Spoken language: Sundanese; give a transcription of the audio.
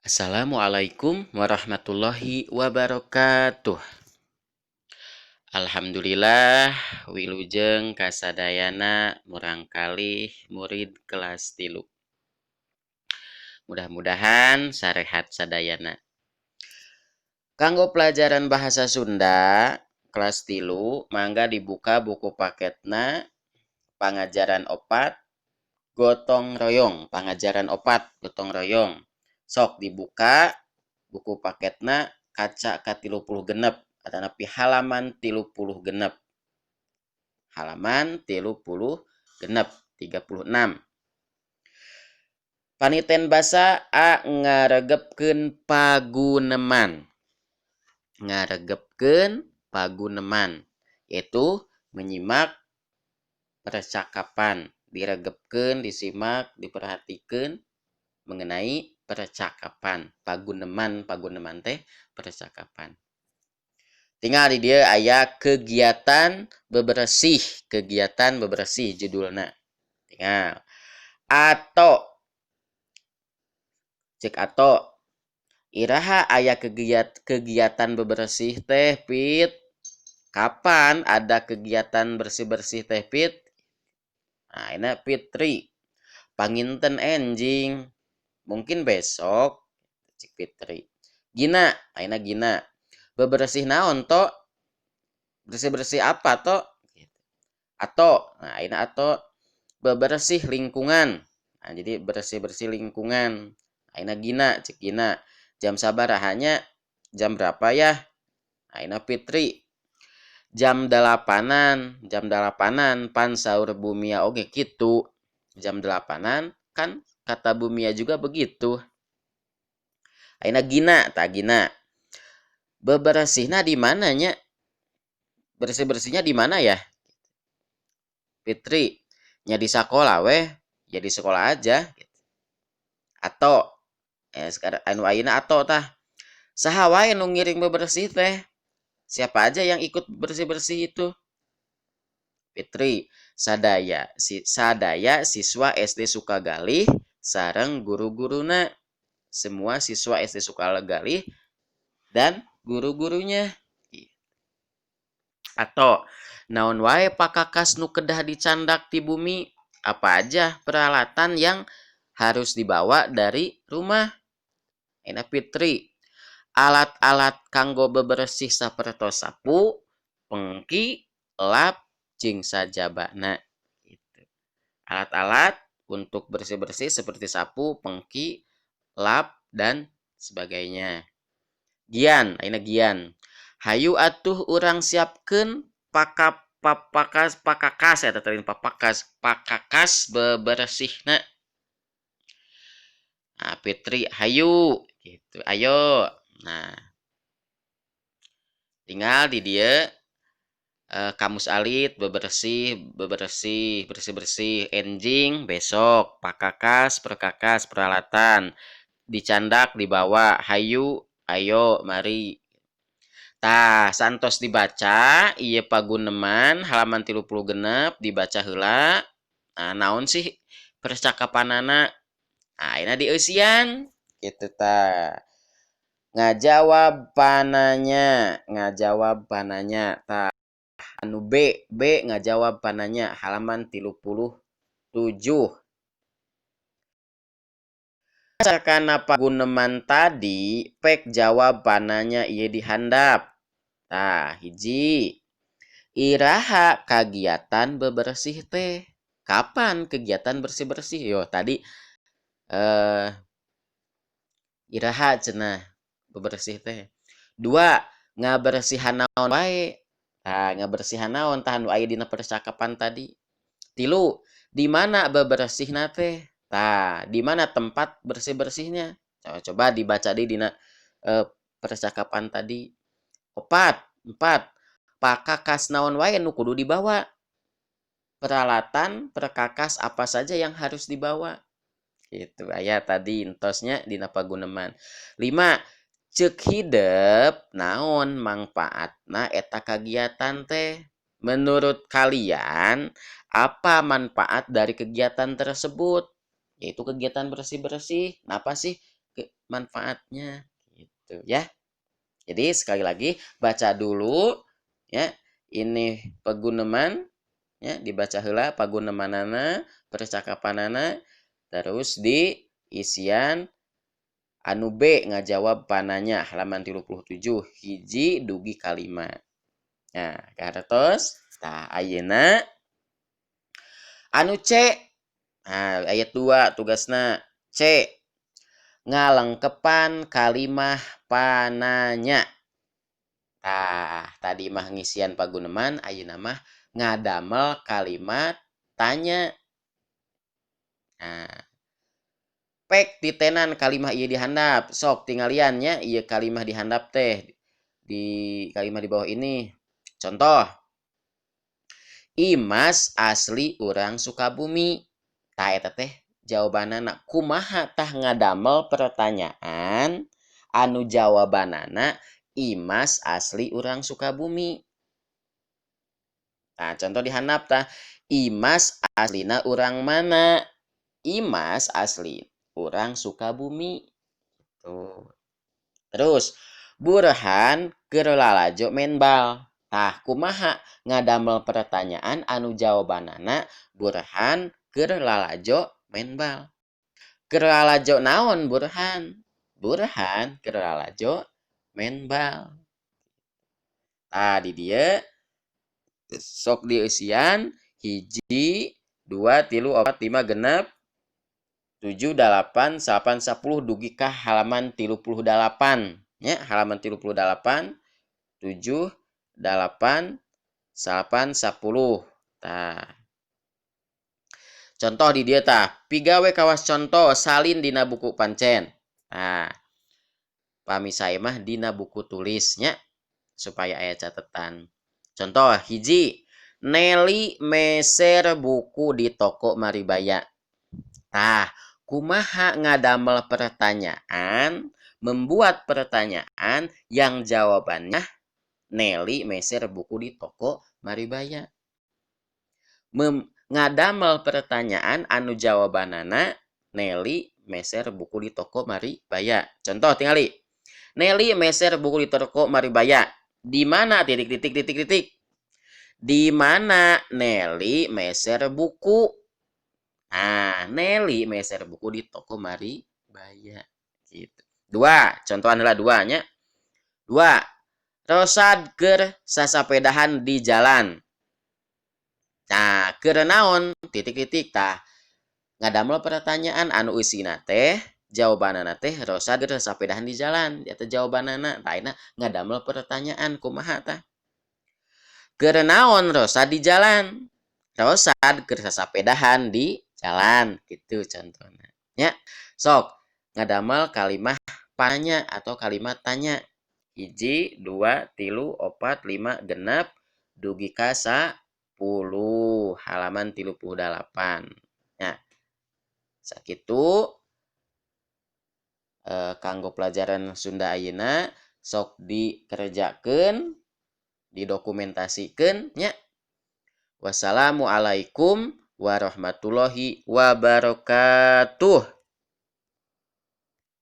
Assalamualaikum warahmatullahi wabarakatuh. Alhamdulillah, wilujeng kasadayana murangkalih murid kelas 3. Mudah-mudahan sarehat sadayana. Kanggo pelajaran bahasa Sunda kelas 3, mangga dibuka buku paketna pangajaran 4 gotong royong, pangajaran 4 gotong royong. Sok dibuka buku paketna kaca ka 36 atanapi halaman 36. Halaman 36, 36. Paniten basa A ngaregepkeun paguneman. Ngaregepkeun paguneman yaitu menyimak percakapan, diregepkeun, disimak, diperhatikeun mengenai percakapan. Paguneman, paguneman teh percakapan. Tinggal di dia aya kegiatan bebersih, kegiatan bebersih judulna. Tinggal atau cek atau iraha aya kegiatan bebersih teh Pit. Kapan ada kegiatan bersih-bersih teh Pit? Nah, ini Fitri. Panginten enjing. Mungkin besok, cek Fitri. Gina, ayeuna Gina. Bebersih naon to? Bersih-bersih apa to? Atau, nah ayeuna atau bebersih lingkungan. Nah, jadi bersih-bersih lingkungan. Ayeuna Gina, cek Gina. Jam sabarahanya? Jam berapa ya? Ayeuna Fitri. Jam 8-an, jam 8-an pan saur Bumia oge kitu. Jam 8-an kan kata Bumia juga begitu. Ayeuna Gina, tah Gina. Bebersihna di mananya? Bersih-bersihnya di mana ya? Fitri, nya di sekolah weh, ya di sekolah aja. Atau sekarang anu ayeuna atau tah. Saha wae nu ngiring bebersih teh? Siapa aja yang ikut bersih-bersih itu? Fitri, sadaya si, sadaya siswa SD Sukagalih sareng guru-guruna. Semua siswa SD Sukagalih dan guru-gurunya. Atau naon wae pakakas nu kedah dicandak ti bumi? Apa aja peralatan yang harus dibawa dari rumah? Enak Fitri. Alat-alat kanggo bebersih sapertos sapu, pengki, lap, jeung sajabana. Gitu. Alat-alat untuk bersih-bersih seperti sapu, pengki, lap, dan sebagainya. Gian, ayeuna Gian. Hayu atuh urang siapkeun pakas pakakas eta teh papakas, pakakas bebersihna. Nah, Fitri hayu gitu. Ayo. Nah, tinggal di dia kamus alit bebersih, bebersih, bersih-bersih, enjing besok, pakakas, perkakas, peralatan, dicandak, dibawa, hayu, ayo, mari. Tah, santos dibaca, ieu paguneman halaman 36 dibaca heula. Nah, naon sih percakapanana? Nah, ayeuna dieusian kitu tah. Ngajawab pananya, ngajawab pananya. Tah, anu B, B ngajawab pananya halaman 37. Karena paguneman tadi, pek jawab pananya ieu dihandap. Tah, hiji. Iraha kagiatan bebersih teh? Kapan kegiatan bersih-bersih? Yo, tadi iraha cenah bebersih teh. 2, ngabersihan naon wae. Tah, ngabersihan naon tah anu aya dina percakapan tadi. 3, di mana bebersihna teh? Tah, di mana tempat bersih-bersihnya? Coba dibaca di dina percakapan tadi. 4, pakakas naon wae nu kudu dibawa? Peralatan, perkakas apa saja yang harus dibawa? Gitu aya tadi entosnya dina paguneman. 5, ceuk hidep naon mangpaatna eta kagiatan teh? Menurut kalian apa manfaat dari kegiatan tersebut? Yaitu kegiatan bersih-bersih. Napa sih manfaatnya gitu ya. Jadi sekali lagi baca dulu ya, ini peguneman ya, dibaca heula pagunemanana, percakapanana, terus di isian anu B ngajawab pananya halaman 37 hiji dugi kalima. Nah, kahartos tah ayeuna anu C. Nah, ayat 2 tugasna C. Ngalengkepan kalimah pananya. Tah, tadi mah ngisian paguneman, ayeuna mah ngadamel kalimat tanya. Nah, pek titenan kalimah ieu dihandap. Sok tinggalian nya ieu kalimah dihandap teh di kalimah di bawah ini. Contoh, Imas asli urang Sukabumi. Tah eta teh jawabanana kumaha tah ngadamel pertanyaan anu jawabanana Imas asli urang Sukabumi. Nah, contoh dihandap tah Imas aslina urang mana? Imas asli urang Sukabumi. Tuh. Terus Burhan keur lalajo maen bal. Tah kumaha ngadamel pertanyaan anu jawabanana Burhan keur lalajo maen bal. Keur lalajo naon Burhan? Burhan keur lalajo maen bal. Tah di dieu sok dieusian 1 2 3 4 5 6 7 8 9 10 dugi ka halaman 38 nya, halaman 38 7 8 9 10. Tah. Contoh di dieu tah, pigawe kawas contoh salin dina buku pancen. Nah, pami sae mah dina buku tulisnya supaya aya catatan. Contoh hiji, Nelly meser buku di toko Maribaya. Tah, kumaha ngadamel pertanyaan, membuat pertanyaan yang jawabannya Nelly meser buku di toko Maribaya. Ngadamel pertanyaan anu jawabanana Nelly meser buku di toko Maribaya. Contoh tingali. Nelly meser buku di toko Maribaya. Di mana titik titik titik titik? Di mana Nelly meser buku? Nah, Nelly meser buku di toko Maribaya gitu. Dua, contohan heula dua nya. Dua, Rosad keur sasapedahan di jalan. Nah, keur naon titik-titik tah. Ngadamel pertanyaan anu eusina teh jawabanana teh Rosad keur sasapedahan di jalan. Eta jawabanana. Tah ayeuna ngadamel pertanyaan kumaha tah? Keur naon Rosad di jalan? Rosad keur sasapedahan di jalan gitu contohna. Nya, sok ngadamel kalimah pananya atau kalimat tanya. 1 2 3 4 5 6 dugi ka 10 halaman 38. Nah, sakitu kanggo pelajaran Sunda ayeuna sok dikerjakeun, didokumentasikeun nya. Wassalamualaikum warahmatullahi wabarakatuh.